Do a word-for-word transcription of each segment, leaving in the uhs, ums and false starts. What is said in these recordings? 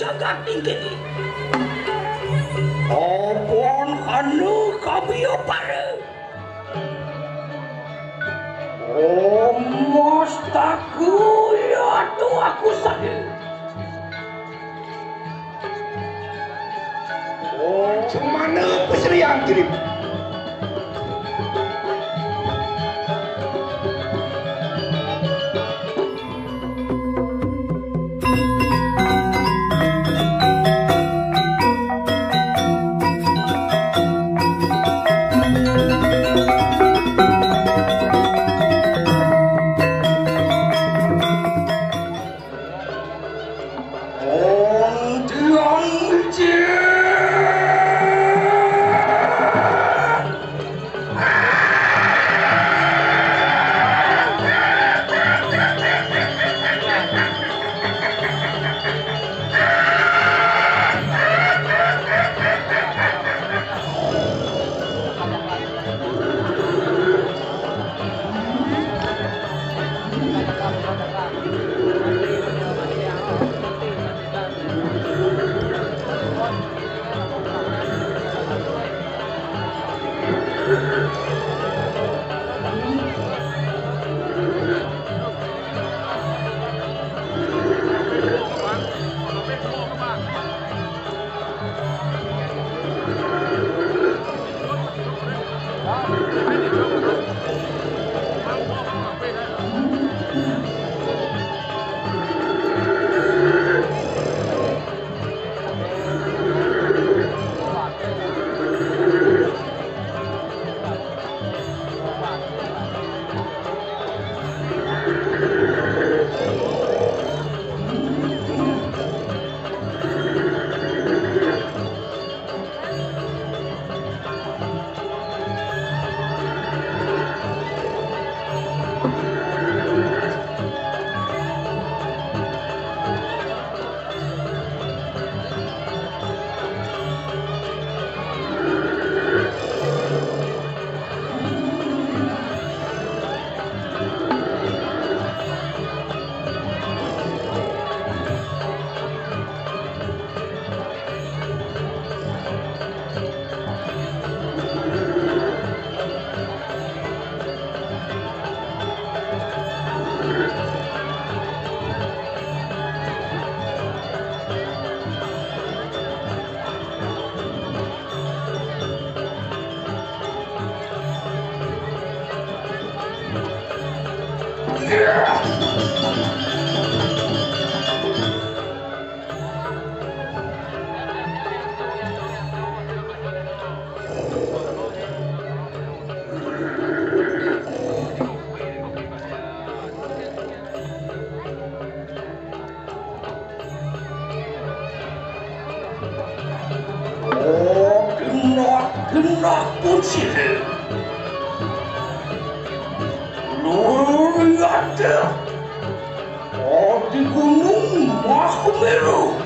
Jagat tinggi. Apun anu kabiyo pada. Om Astaga, ya tuh aku sadar. Oh, cumana pasriyang kirim. Oh, genah, genah pun sirih. Luar biasa. Oh, di Gunung Mahameru.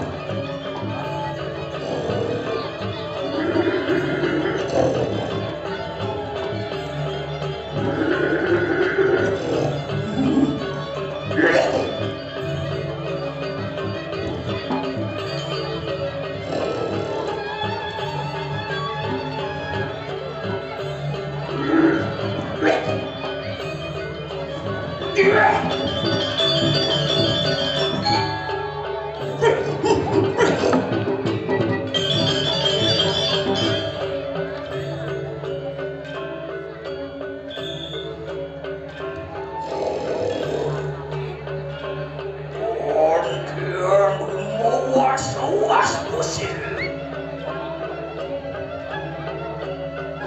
Antian mawas-was musil.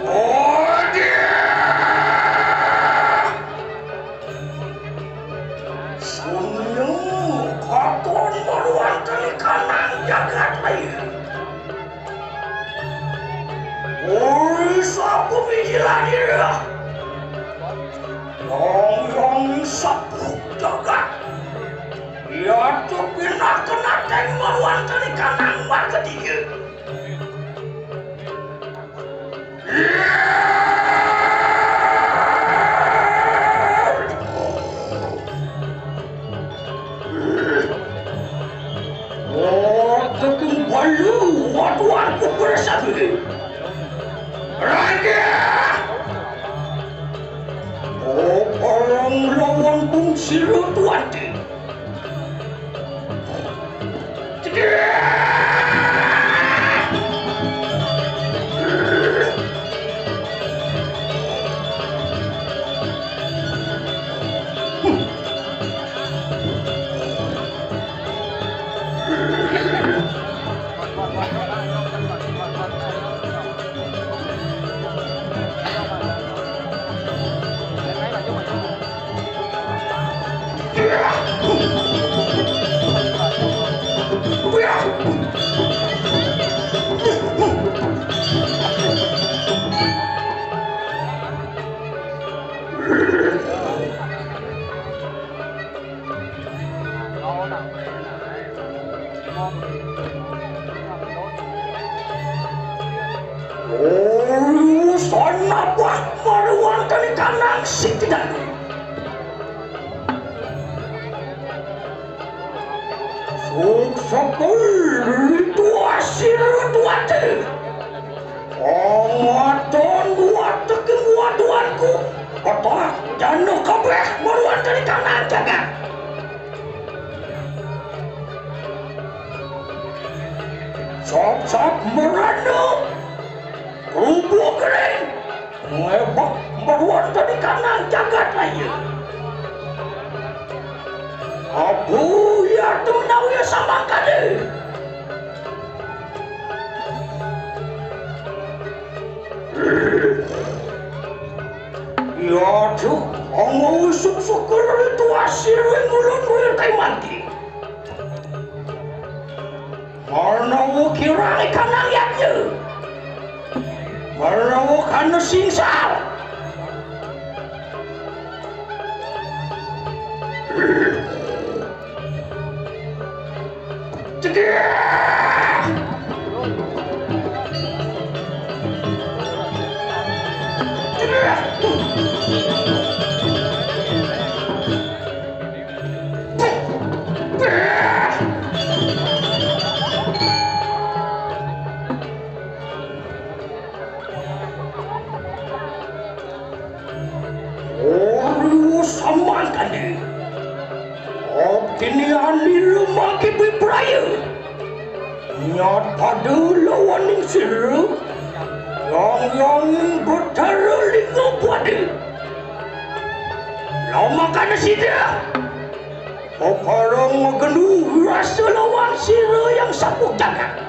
Antian! Suminu katon maruan talikanang jagat ayu. Oi, sapu biji lagi ya. Yang yang sapu jagat. Ya tuh pindah kena teng maruan talikanang marga tiga. Sirutwati. Oh, sana buat maruan kani kanang sitidan. Suksuku itu asir tuate. Ongoton buat teki buat tuanku. Kotak jano kabeh maruan kani kanang jagat. Sop-sop merana. Rubuh kering. Ngebek maruan kani kanang jagat raya. Abu ya tu menawi samangkade. Ya tu, ongo usuk sukur itu asir ngulun wir kai mati. Marnawa kirang ikanang yatnya. Marnawa kana singsar. Cegah! Cegah! Ora samangkane. Abdine anira mangke bibraya. Nyat pada lawaning sira. Yang yang betara lingga pada. Lamakana sida. Peparang magendu rasa lawan sira yang sapuh jagat.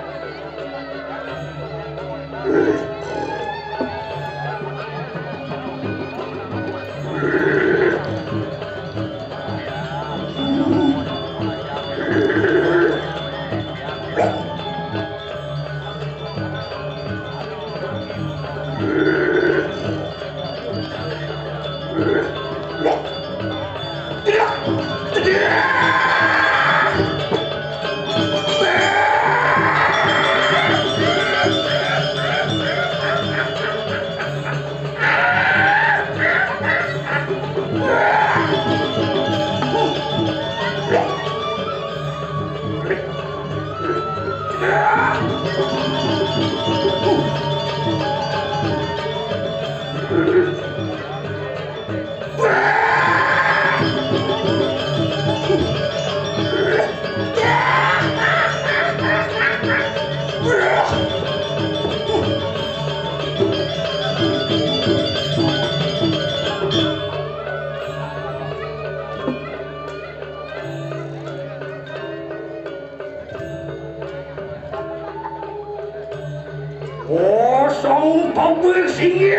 Kosong pabrik singgih.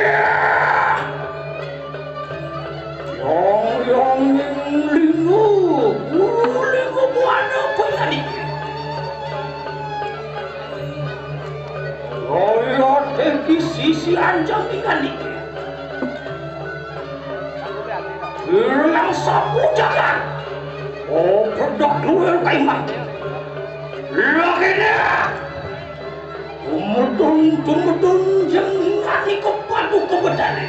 Yong yong ning lingu, ulu lingu buana penyanyi. Loyot di sisi anjang ingani. Yang sapu jagat. Oh, pedok luar kaiman. Lagi dia. Tumedun, tumedun, yang ngani kepadu kebedane.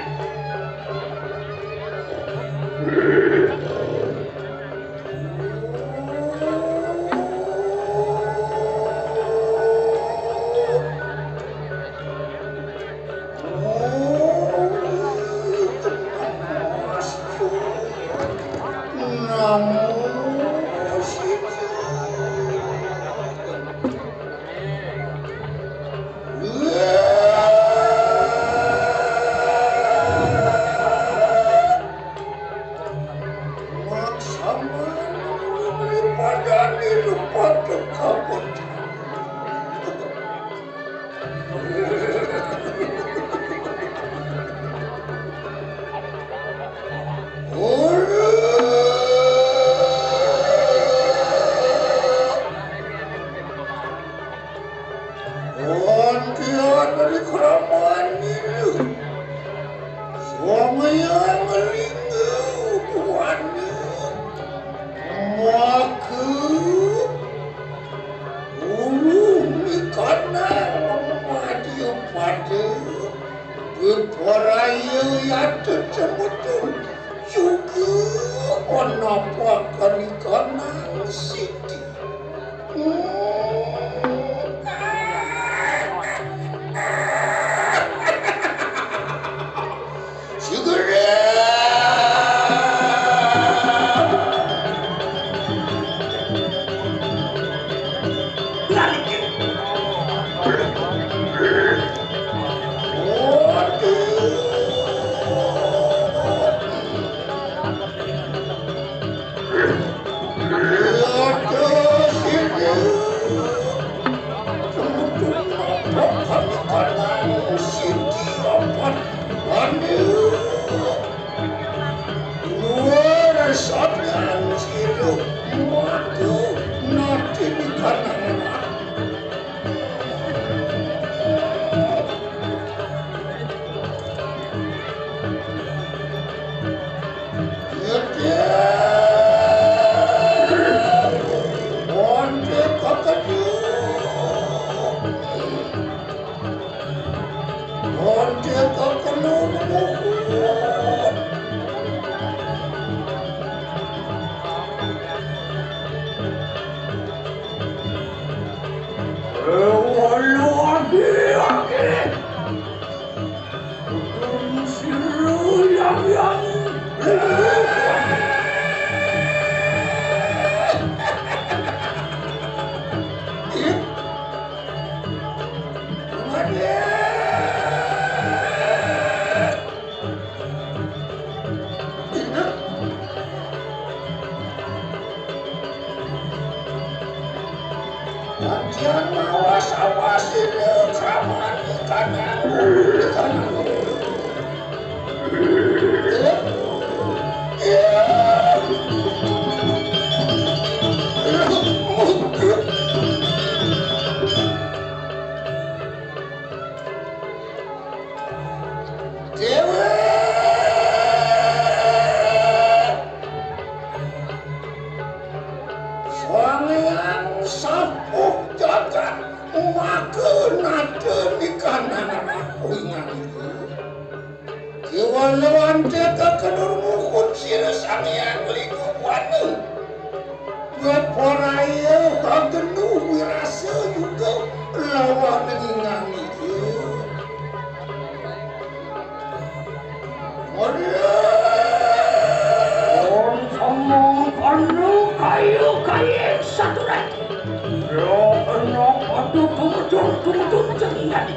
Padani rupa kabut. Antian dari keraman ini. Suami yang melinggu buahnya. Maka Ulung ikana mamadia pada beporaya yata cemutun juga ana pakan ikana siti. Segera. Antian mawas-awasi keraman di kanan, di kanan. Dewa. Sang Hyang Sapuh Jagat maka nata di kanan aku ingan iku. Kéwala antéka kenur muhun sira Sang Hyang Lingga Buana. Beporaya kagenu wirasa juga lawan ingan iku. Om sama anu kayu kayu satu lagi. Lo kena padu tumutun tumutun jengat.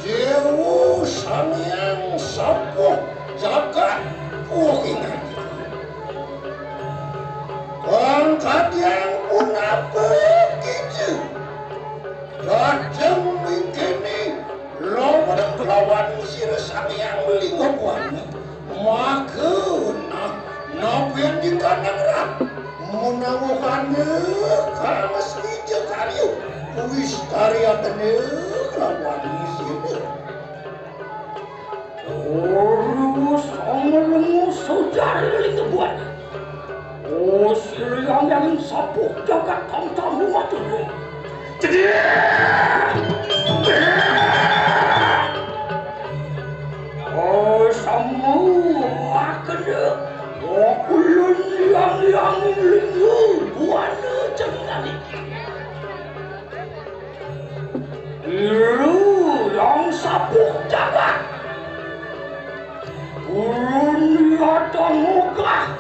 Dewa Sang Hyang Sapuh Jagat Puhingan. Kang kadyang punapa kija? Dateng mingkene lawan kelawan sira Sang Hyang Lingga Buana. Maka nah, napi andikana ngrah? Menawa kana kang sija karya, wistari atene kelawan sira. Ora sangremu sujari Lingga Buana. Oh, sira yang sapuh jagat kang tamu matur. Cedhek! Oh, samu akene. Oh, ulun yang yang Lingga Buana jenengan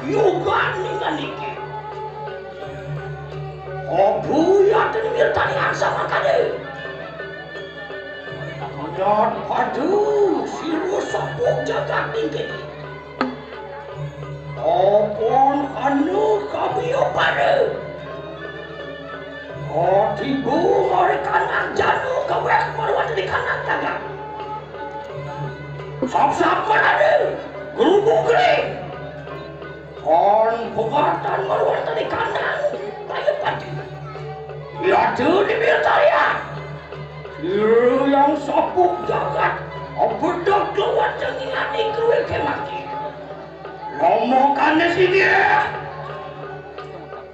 Yogan ningan niki. Obu yaten mirtani angsa mangkade. Nyat padu siru sepuk jagat ningkini. Opon anu kabiyo pare. Otibu ngorikanang janu kawek marwat di kanang tagang. Sap-sap marade, gerubuk kering. Kon pugatan marwat di kanang, kaya pati. Yatu di Biltaria. Siru yang sepuk jagat, obedok lawan jangingan ikrui kemaki. Lomokane sini.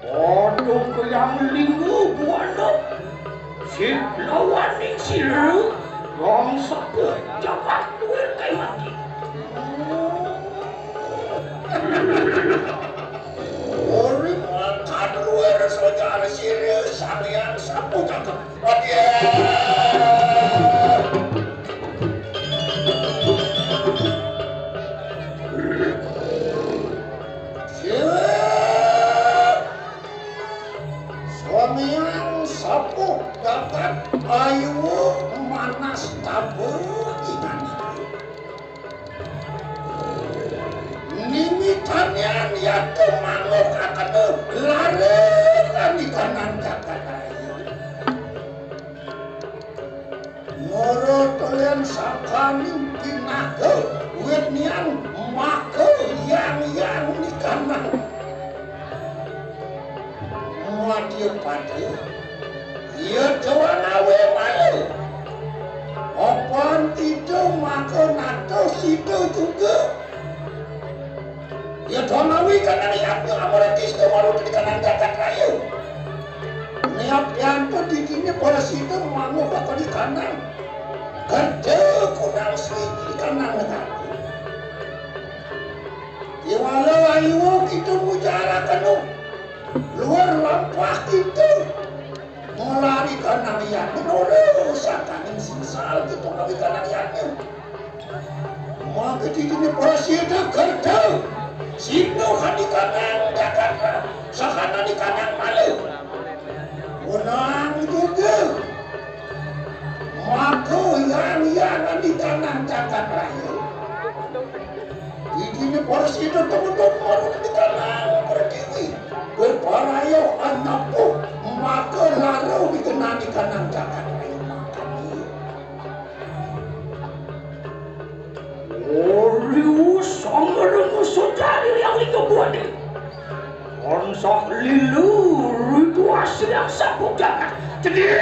Aduh, kuyang linggu buana. Si lawaning siru, yang sepuk jagat duwe kemaki. Ori makan luwe sajar siru salian sepuk jagat. Aduh. Siap. Swamiang sapuh dagat ayu manas tabuh ikan. Nimitanian yatu manuk akan lare kan ikanan jagat ayu. Nurut kalian sakaning tinaga wit nian maka yang-yang nikanan. Madya pada ya doang awe malu. Opan itu maka nata sida juga. Ya donawi kanang yatna amara tista maruta di kanang jagat raya. Niat yanto didine para sida manguh bakal di kanang. Kerja kunang sri di kanang negara. Iwala ayu kita mujarakanu. Luar lampah kita. Ngelari kanang yatna nora sakaning singsal kita ngelari kanang yatna. Maka didine prasida kerta. Sino kadi kanang Jakarta, sahana di kanang malu. Menang juga. Maka yang yang di kanang Jakarta. Didine prasida temen-temen di kanang pertiwi. Berparaya anapu, maka lalu dikenal di kanang Jakarta. Makanya. Oriu sangaran sodari yang lingga buane. Onsok lilu rituas yang sapu jagat. Cedih.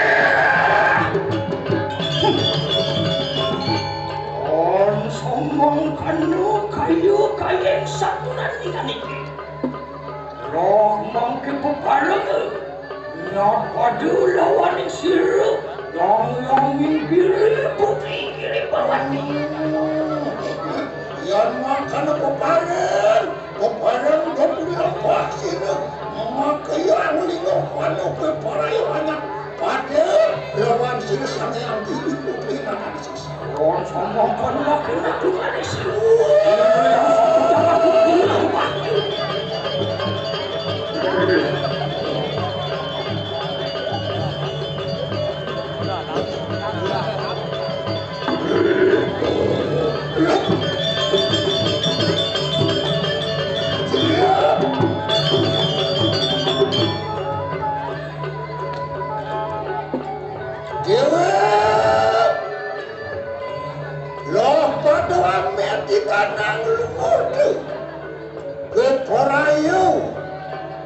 Onsok mangkana kayu kayeng saturan ingan iki. Roh mangke peparenga. Nyat pada lawaning sira, yang yang mingkiri putri kiri bawani. Yan mangkana pepareng, pepareng dan dilampah sira, maka yang lingga panuh peparaya anak pada lawan sira sang yang diri putri nangan sisa. Ron sama kan laki-laki manis. Dewa. Loh, padha amet di kanang lumudu. Keporayo.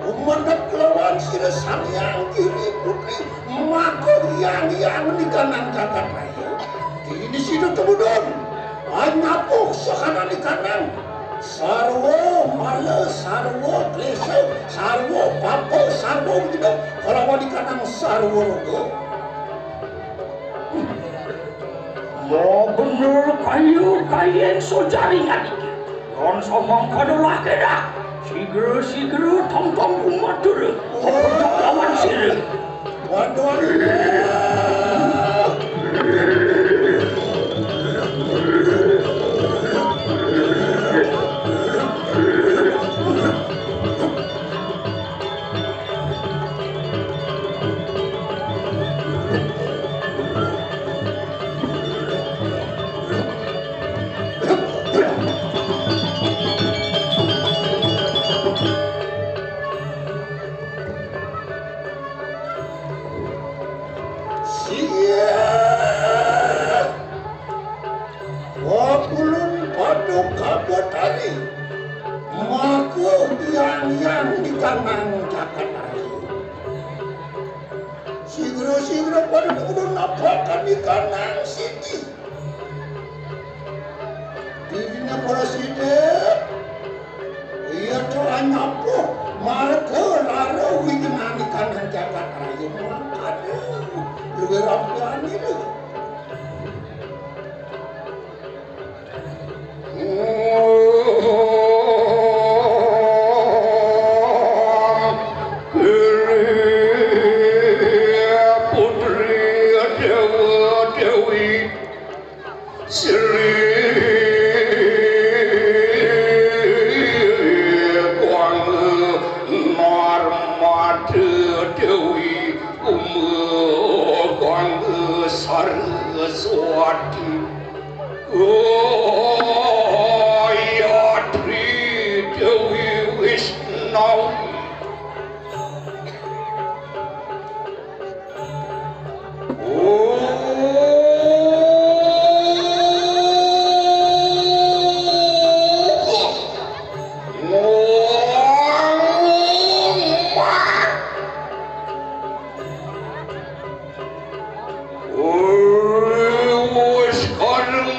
Umendek lawan sira Sang Hyang Giri Putri, maka yang-yang di kanang jagat raya. Dini sida tumudun. Anyapuh sahana di kanang. Sarwa mala, sarwa klesa, sarwa papa, sarwa wigna, kalawan di kanang sarwa roga. Ya bener kayu kayen sojaringan iki. Yon somong kadolah kedah. Sigra-sigra tong-tong umat dura. Kepedak lawan sira. Waduh. Pada kudu napakan ikanang siti. Dirinya para siti. Iya, to anyapu. Marga lara wijenani kanang jagat raya mangkana. Luwih rampani lho. Putri Dewa Dewi Sri Kwang Narmada Dewi Uma Kwang Saraswati. Gayatri Dewi Wisnawi. Wis kadung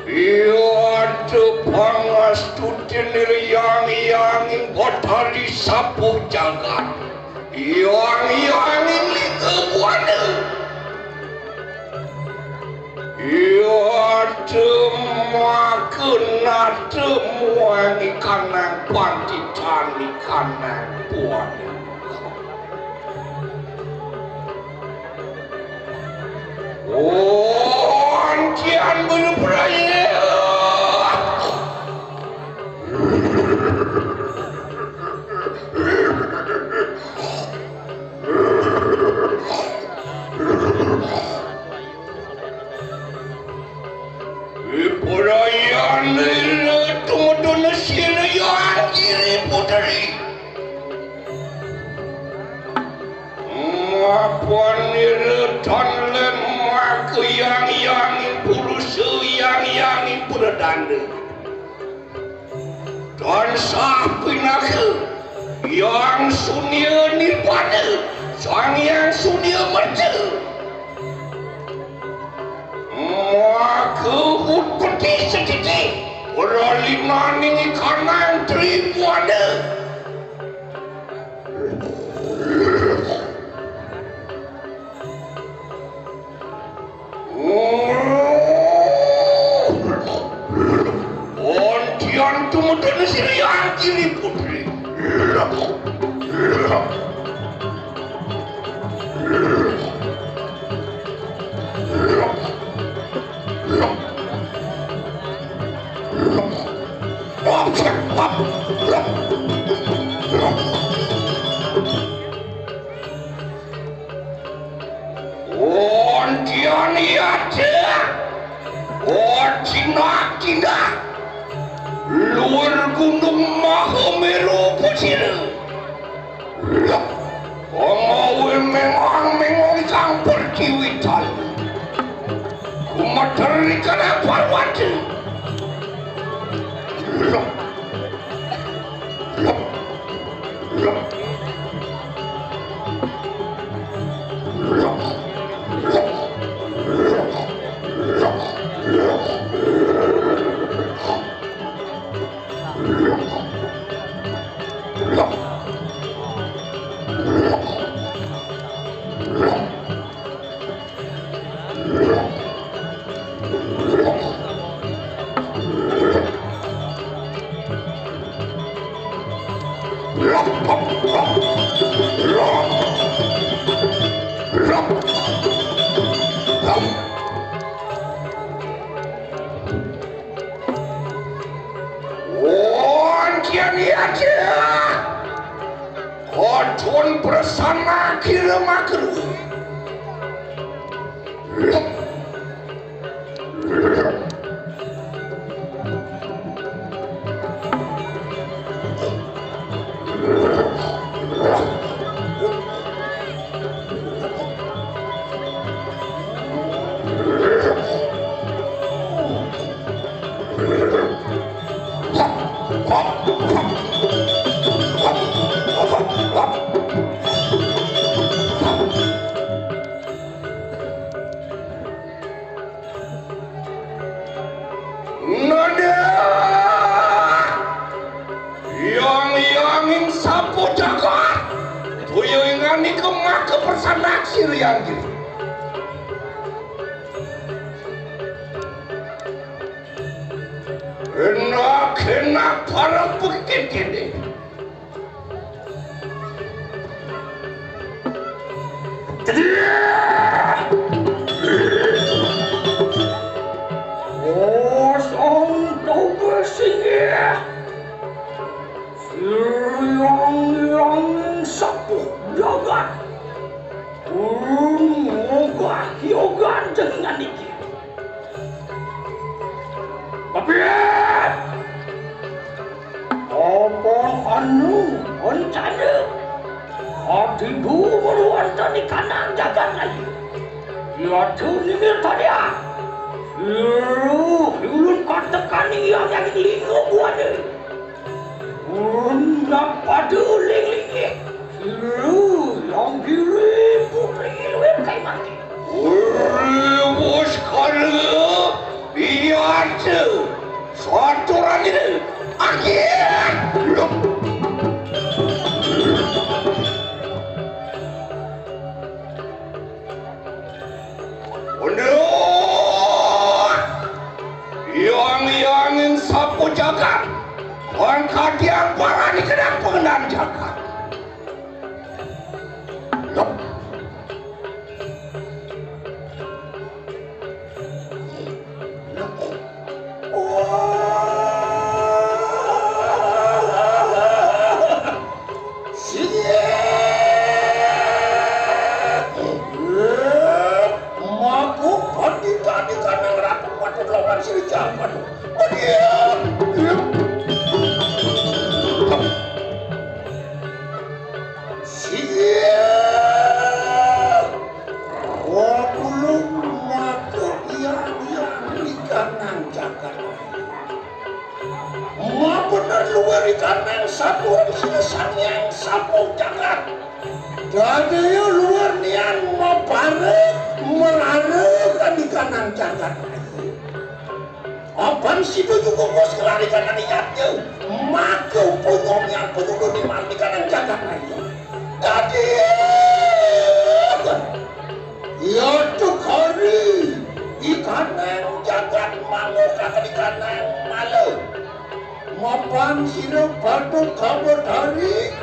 iya ada pangastutin yang yanging Batari sapu jagat. Yang yanging lingga buana. Iya ada makenata muangi kanang pantitan ikanang buana. Oncian bulu peraya. Perayaan tumedun sira yang diri putri. Mapanira tan len makayang yanging purusa yang yanging pradanda. Tansah pinaka yang sunia nirpada, sang yang sunia merta. Maka utpeti setiti, pralinaning ikanang tribuana. Ontian tumedun sira yang diri putri. Ontian yata. Ontinak-tinak. Luar gunung Mahameru putira. Amawi mengang-mengang kang pertiwi tali. Kumater ikanang parwati. Wonten yata. Kocon prasana kira makruh. Persanak sira Hyang Giri. Enak-enak para pekit kene. Kosong toge singgih. Sira Hyang Sapuh Jagat. Urung ogah yogan jenengan iki. Tapi apa anu rencana? Adidu meruan tani kanang jagat lagi. Yaitu nimir tadian. Sira ulun katekani yang yang linggo buana. Undang pada ling-lingi. Sira Hyang Giri putri luwih kai mati. Wus kala biasa. Saturan ini. Akhir. Lho. Unduk. Yang-yangin sapu jagat. Angkat yang parani kedang pengenan jagat. Lep. Lep. Wah. Siap. Maka pandita di kandang ratu patut lawan sira jaman. Siap. Siap. Wong ulung maka iyang-iyang ikanang jagat. Mabener luwih ikanang satuan sira Sang Hyang Sapuh Jagat. Dadaya luwih nian mabare melare kan ikanang jagat. Apan sida juga bos kelari kanan ikannya. Maka punong yang punong di mati kanan jagat ayo. Dadi ya tukari ikanang jagat mangu kakan ikanang malu. Mapan sira batu kabut hari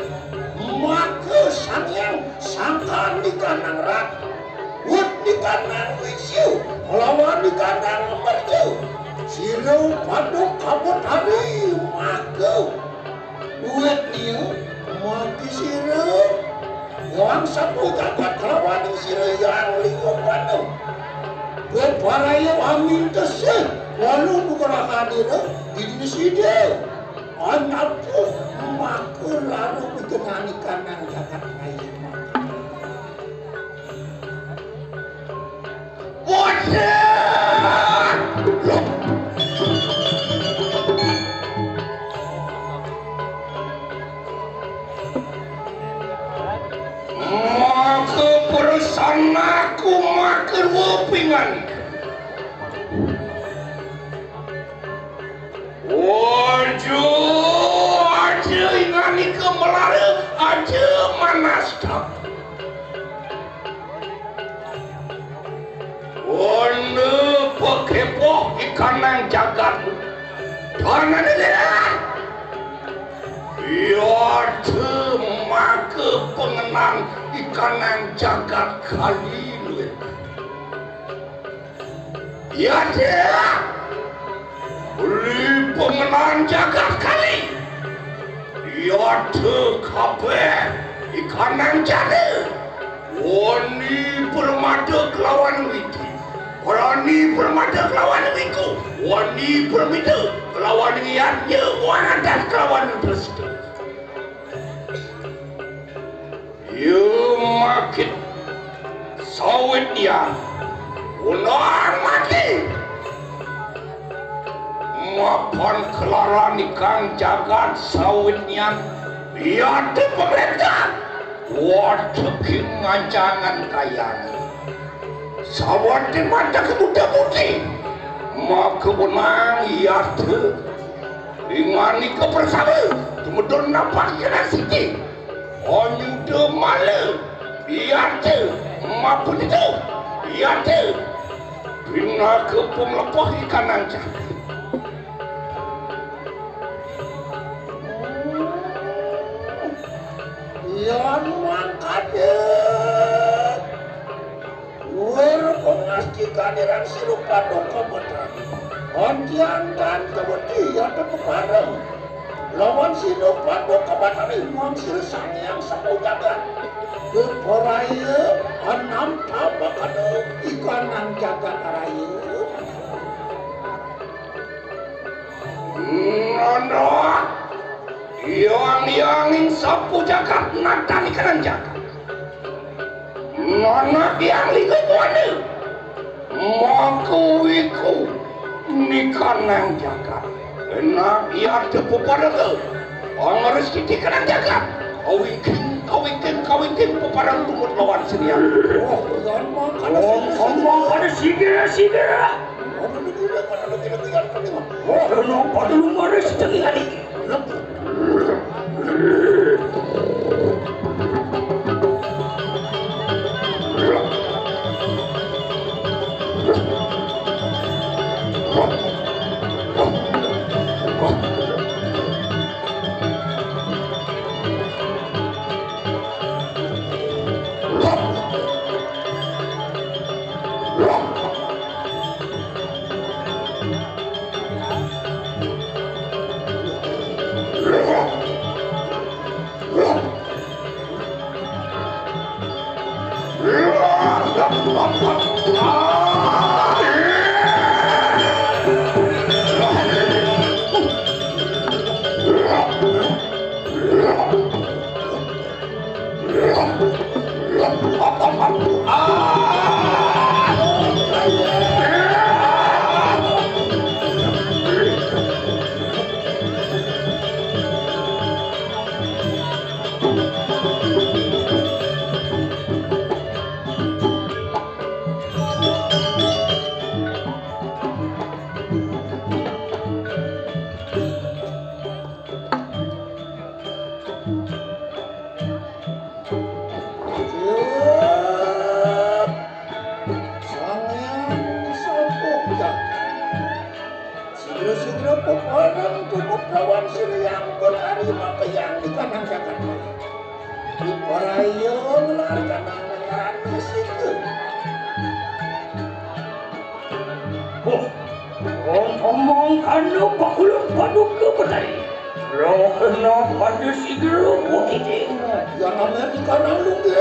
maka sang yang sangkan ikanang rak. Wut di kandang wisiu, lawan di kandang mercu. Sira paduk kabut hari maka. Wit niu mati sira. Wang sapu jagat lawan sira yang lingkup panu. Bebaraya amin tesih, lalu nukerahkan diri di dini sida. Anapuh maka lalu dikenani kandang jagat ayu mati. Bodoh! Maka perusan aku maka rupa pingan. Ojo, aja inganika melara, aja manastak. Onda pakepoh ikanang jagat. Tanane lihat. Yata maka pengenang ikanang jagat kali luwih. Yata. Beli pengenang jagat kali. Yata kabeh ikanang jana. Wani permata kelawan witi. Wani permata kelawan wiku. Wani permita kelawan yatnya. Wanadas kelawan dresta. Yu makit sawit nian unang mati. Mapan kelaran ikang jagat sawit nian yata pemerintah. Wateking ngancangan kayang. Sawat di mata kebuta putih. Maka benang yata. Inganika persada. Tumedun nampak kena siti. Onyuda mala. Yate, mapun itu. Yate. Bina kepung lepoh ikan anca. Yan mangkane. Luwir pengastikan irang sira Paduka Betari. Antian dan kawedi yata pepareng. Lawan sira Paduka Betari muang sira Sang Hyang Sapuh Jagat. Diporaya anam tabakana ikanang jagat raya. Nanda, yang yang ing sapu jagat, natan ikanang jagat. Nanak yang lingga kuana. Maka wiku nikanang jagat. Enak iya tepu pada ke. Pangaris kiti kanang jagat. Kawingking, kawingking, kawingking peparang tumut lawan sinian. Oh, ngomong kada sini. Ngomong kada sini, sini. Wah, kenapa dulu manis dengan ini? Sang Hyang Sapuh Jagat. Sidra-sidra peparang tumut lawan siriang berari makayang di kanang jagat. Diparaya ngelar kanang ngelar sika. Oh, omong kana pakulun Paduka Betari. Roh kena pada sigra bukit. Yang namanya di kanang lunggir.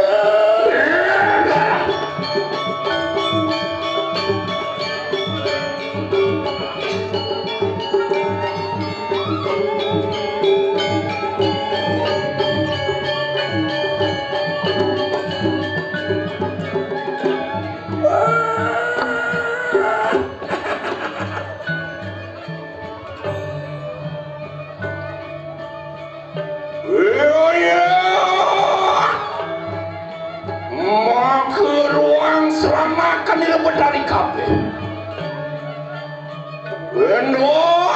Iya, iya. Maka ruang selamakan ila bedari kabeh. Enduh,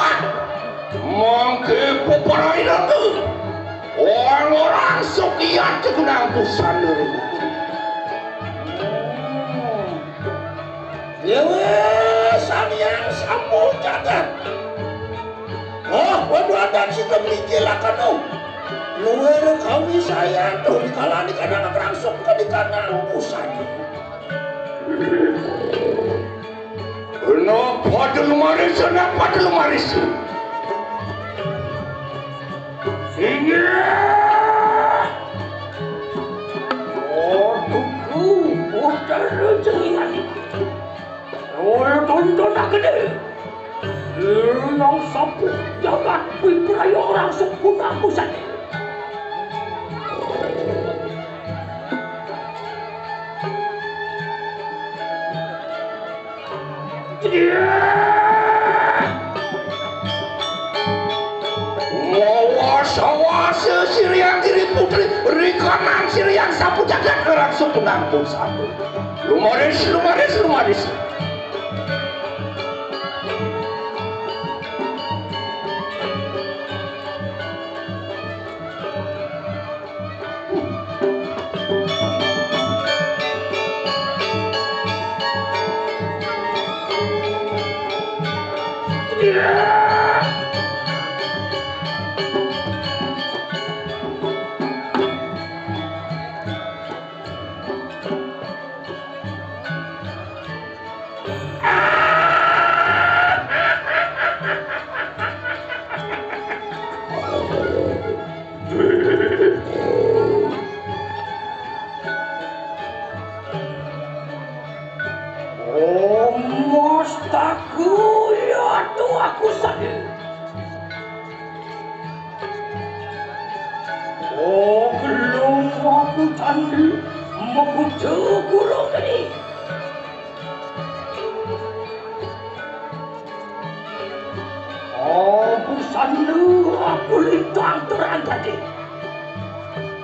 mangke peparai rengga. Orang-orang sukian kegunang busana. Dewa Sang Hyang Sapuh Jagat. Ah, waduh, adan sida mlinggih lakana. Luwir kawisayan tuh dikalani kadang ngrangsuk ke di kanang pusat. Napa dulu maris, napa dulu maris? Singgih. Oh, tuku, putar jenengan iki. Ora tonton tak gede. Nang sapu jagat pipraya orang sempurna pusat. Mawas-awas siriang diri putri rikanan siriang sapu jagat orang sempurna pusat. Lumaris, lumaris, lumaris. Oh, mustaku, ya tu aku sadar. Oh, gelung aku tandi, mekutu gurung geni. Oh, busana aku lintang terang tadi.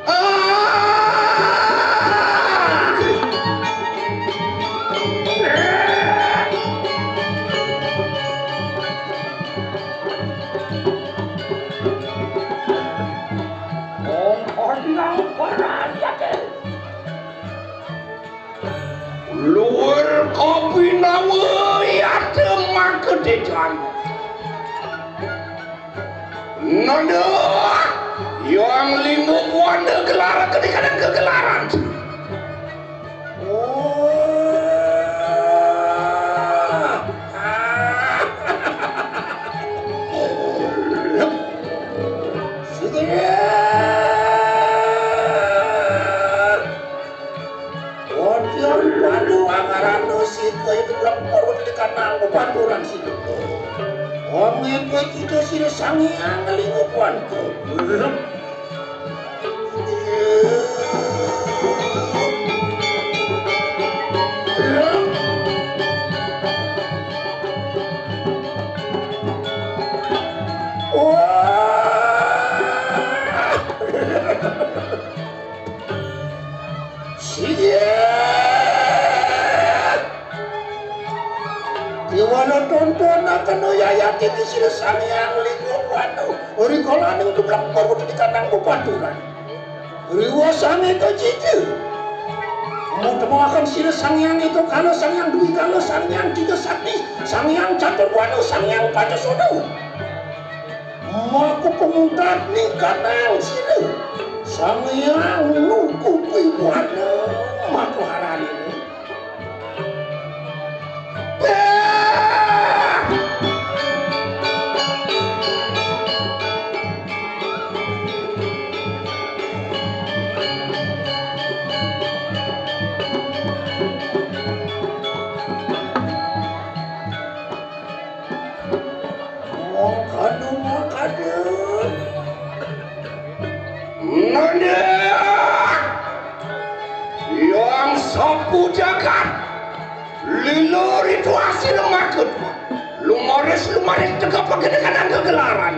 Ah! Oh, oh, nang perang ya, Dek. Luwur kopi nawa yata maka dejan. Nanda, yang lingga wanda gelar kedikadan kegelaran. Oh. Sudah. Odion padu angaran dosita itu lempur di kanang pepaturan situ. Omepet itu sira sangiang ngelingupuan ku. Wah. Siye. Iwana tonton akan yayati di sira sangiang lingga wanu. Ori kolaning tublak perut di kanang pepaturan. Riwa sange kecike. Mau temuakan sira sangiang itu kala sangiang dwi kala sangiang tiga sakti sangiang catur wanu sangiang pancasoda. Maka pemungkat ning kanang sira. Sang Hyang nukupi wana maka harane. Mongkadu, mongkadu. Nanda! Yang sapu jagat. Lilo rituasi lemakut. Lumaris, lumaris tegap pakai dengan gelaran.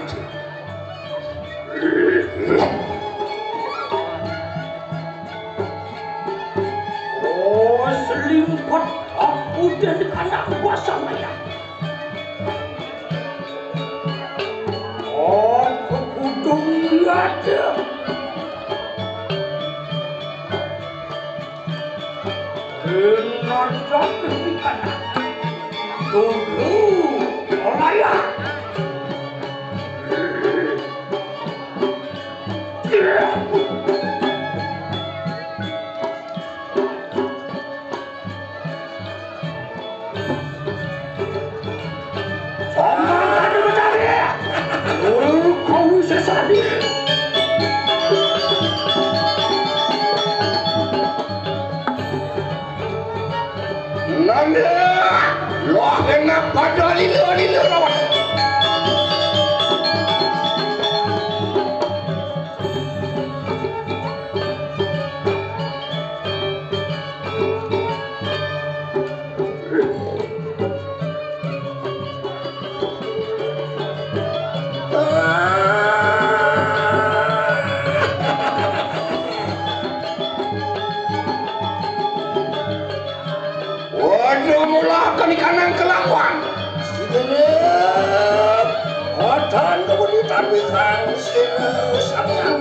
Oh, selimpet aku dan anak kuasa maya. Oh, kekudung liada. Dengan jatuh di kanan. Tunggu, Olaya. Paman tadi mencari. Oh, kau sesali. Nanda, loh kena pada lila-lila lawan. Waduh, mula kami kanang kelawan. Sigelep. Otan kemudian wikan sira samyang.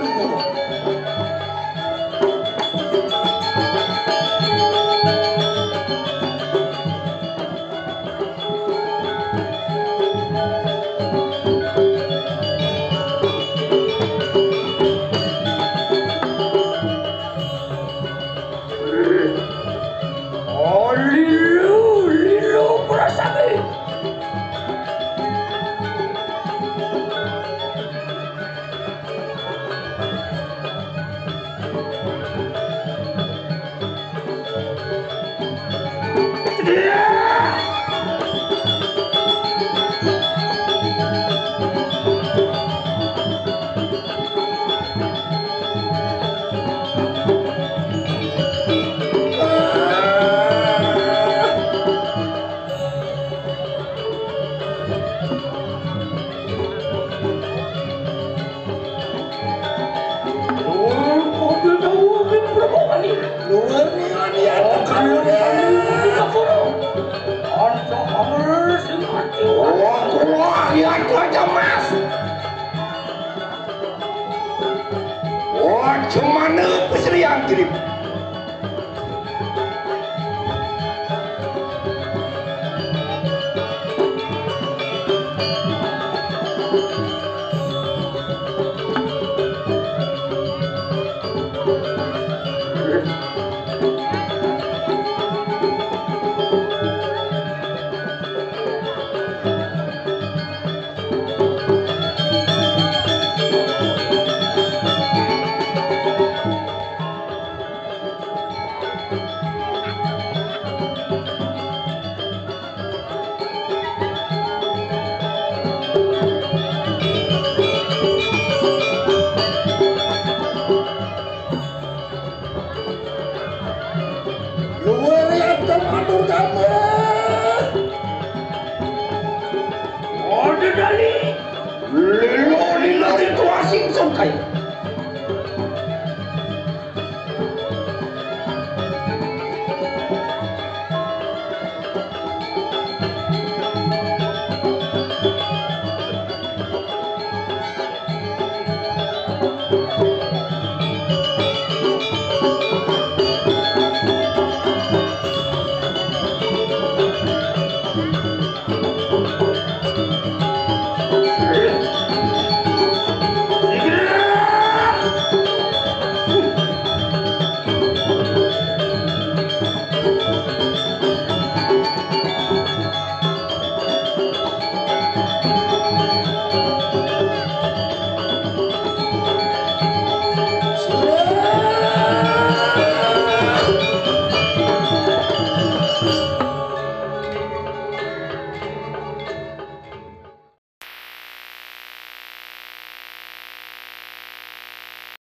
Semana peserian kirim. Luar yang termatur kamu. Orde Dali. Lelo lilo ritual sing songkai.